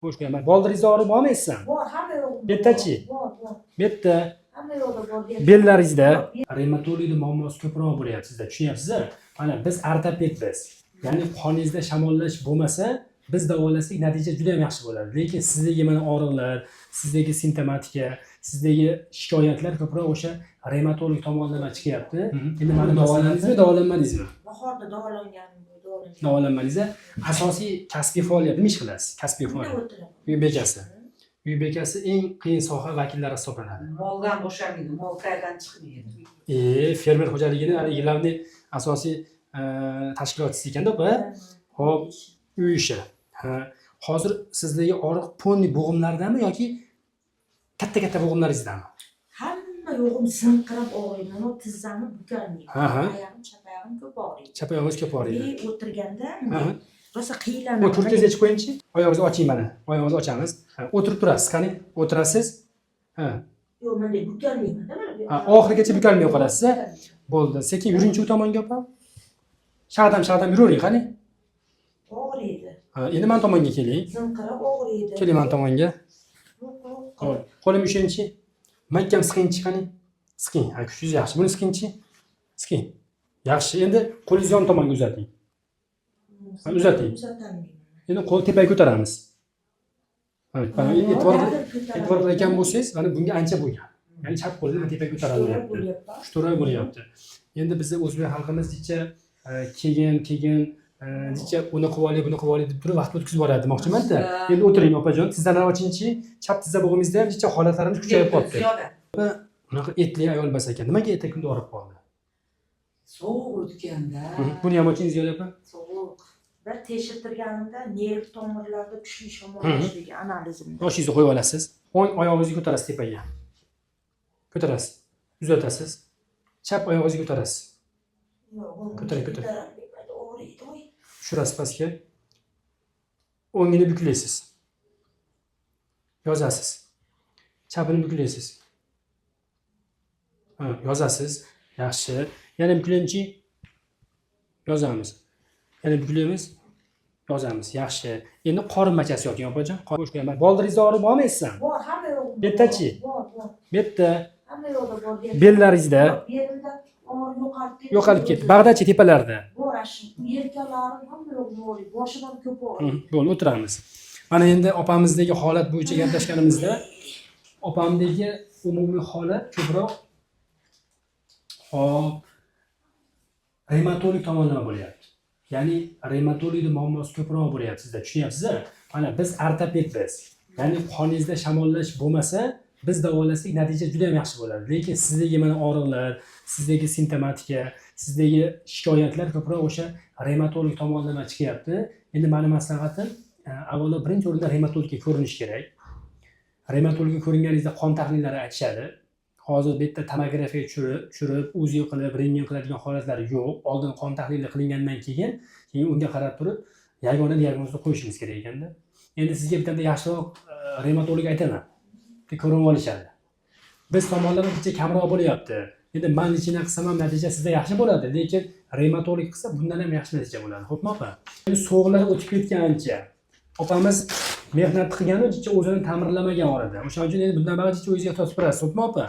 Xo'sh, qo'yaman. Boldiringizda og'riq bormi esdan? Bor, hamma yo'g'im. Bittachi? Bor, bor. Bu yerda Hamma yo'qda bor. Bellaringizda revmatologni muammosi ko'proq bo'lyapti sizda, tushunyapsiz? Mana biz ortopedmiz. Ya'ni qoningizda shamollash bo'lmasa, biz davolasak, natija juda ham yaxshi bo'ladi. Lekin sizdagi mana og'riqlar, sizdagi simptomatika, sizdagi shikoyatlar ko'proq o'sha revmatolog tomonidan chiqyapti. Endi mana davolandingizmi, davolanmadingizmi? Bahorda davolanganim, davolangan. Davolanmadingiz. Asosiy kasbiy faoliyat nima ish qilasiz? Kasbiy Uyda faoliyat. o'tiraman. Uy bekasi. Uy bekasi eng qiyin soha vakillari hisoblanadi. Moldan bo'shamaydi, mol qayerdan chiqmaydi. Fermer xo'jaligini haligi главный asosiy tashkilotchisi ekanda, opa. Xo'p, uy ishi. Ha, hozir sizdagi og'riq полный bo'g'imlardami yoki katta katta bo'g'imlaringizdami? Hamma yo'g'im zinqirab og'riydi. Mana tizzamni bukalmayman. Ha. Oyog'im, chap oyog'im ko'p og'riydi. Chap oyog'ingiz ko'p og'riydi. И o'tirganda Ha. rosa Bu qiynalaman. kurkangizni yechib qo'yingchi. Oyog'ingizni oching mana. Oyog'ingizni ochamiz. Ha, o'tirib turasiz, qani? O'tirasiz. Ha. Yo'q, bunday bukalmayman-da mana bu. Ha, oxirigacha bukalmay qolasiz, a? Bo'ldi. Sekin yuringchi u tomonga, opa. Shag'dam shag'dam yuravering, qani? Og'riydi. Ha, endi man tomonga keling. Zinqirab og'riydi. Keling man tomonga. Yo'q, yo'q. Xo'p, qo'limni ushlaychi. Mahkam siqingchi, qani? Siqing. Ha, kuchingiz yaxshi. Buni siqingchi. Siqing. Yaxshi. Endi qo'lingizni yon tomonga uzating. Ha, uzating. Uzatolmayman. Endi qo'l tepaga ko'taramiz. Ha, mana e'tibor qilayotgan bo'lsangiz, mana bunga ancha bo'lgan. Ya'ni chap qo'lni tepaga ko'tarilyapti. Bo'lyapti. Kuchto'ra bo'lyapti. Endi bizni o'zbek xalqimiz jicha keyin keyin jicha uni qilib olay, buni qilib olay deb turib vaqt o'tkazib yuboradi demoqchimanda. Endi o'tiring, opajon, tizzalarni ochingchi. Chap tizza bo'g'imizda ham jicha holatlarimiz kuchayib qolibdi. Ziyoda. Unaqa etli ayol emas ekan. Nimaga erta kunda og'rib qoldi? Sovuq o'tganda. Buni ham oching, Ziyoda opa. Sovuq. Bir tekshirtirganimda nerv tomirlarida kuchli shamollashligi analizimda. Boshingizni qo'yib olasiz. O'ng oyog'ingizni ko'tarasiz tepaga. Ko'tarasiz. Uzatasiz. Chap oyog'ingizni ko'tarasiz. Yo'q, buni Ko'taring, ko'taring. ko'tarolmayman, og'riydi, voy. Tushirasiz pastga. O'ngini buklaysiz. Yozasiz. Chapini buklaysiz. Ha, yozasiz. Yaxshi. Yana buklaychi. Yozamiz. Yana buklaymiz. Yozamiz. Yaxshi. Endi qorinmachasi yoting, opajon. Qo'sh qo'yaman. Boldiringizda og'riq bormi esdan? Bor, hamma yo'g'im. Bittachi? Bor, bor. Bu yerda Hamma yo'qda bor. bellaringizda Belimda og'riq yo'qolib ketdi. Yo'qolib ketdi. Bag'dachi, tepalarda? Bor, shu yelkalarim, hamma yo'g'im og'riydi. Boshim ham ko'p og'riydi. Bo'ldi, o'tiramiz. Mana endi opamizdagi holat bo'yicha gaplashganimizda, opamdagi umumiy holat ko'proq, hop, revmatolog tomonlama bo'lyapti. Ya'ni revmatologni muammosi ko'proq bo'lyapti sizda, tushunyapsiz? Mana biz ortopedmiz. Ya'ni qoningizda shamollash bo'lmasa, biz davolasak, natija juda ham yaxshi bo'ladi. Lekin sizdagi mana og'riqlar, sizdagi simptomatika, sizdagi shikoyatlar ko'proq o'sha revmatolog tomonidan chiqyapti. Endi mani maslahatim, avvalo birinchi o'rinda revmatologga ko'rinish kerak. Revmatologga ko'ringaningizda qon tahlillari aytishadi. Hozir bu yerda tomografiya tushirib, УЗИ qilib, rentgen qiladigan holatlar yo'q. Oldin qon tahlili qilingandan keyin unga qarab turib yagona diagnozni qo'yishimiz kerak ekanda. Endi sizga bittada yaxshiroq revmatolog aytaman. Bitta ko'rinib olishadi. Biz tomonlama bitta kamroq bo'lyapti. Endi man лечение qilsam ham natija sizda yaxshi bo'ladi, lekin revmatolog qilsa, bundan ham yaxshi natija bo'ladi. Xo'pmi, opa? Endi sovuqlar o'tib ketgan ancha. Opamiz mehnat qilganu jicha o'zini ta'mirlamagan orada. O'shaning uchun endi bundan bari jicha o'zingizga tortib turasiz, xo'pmi, opa?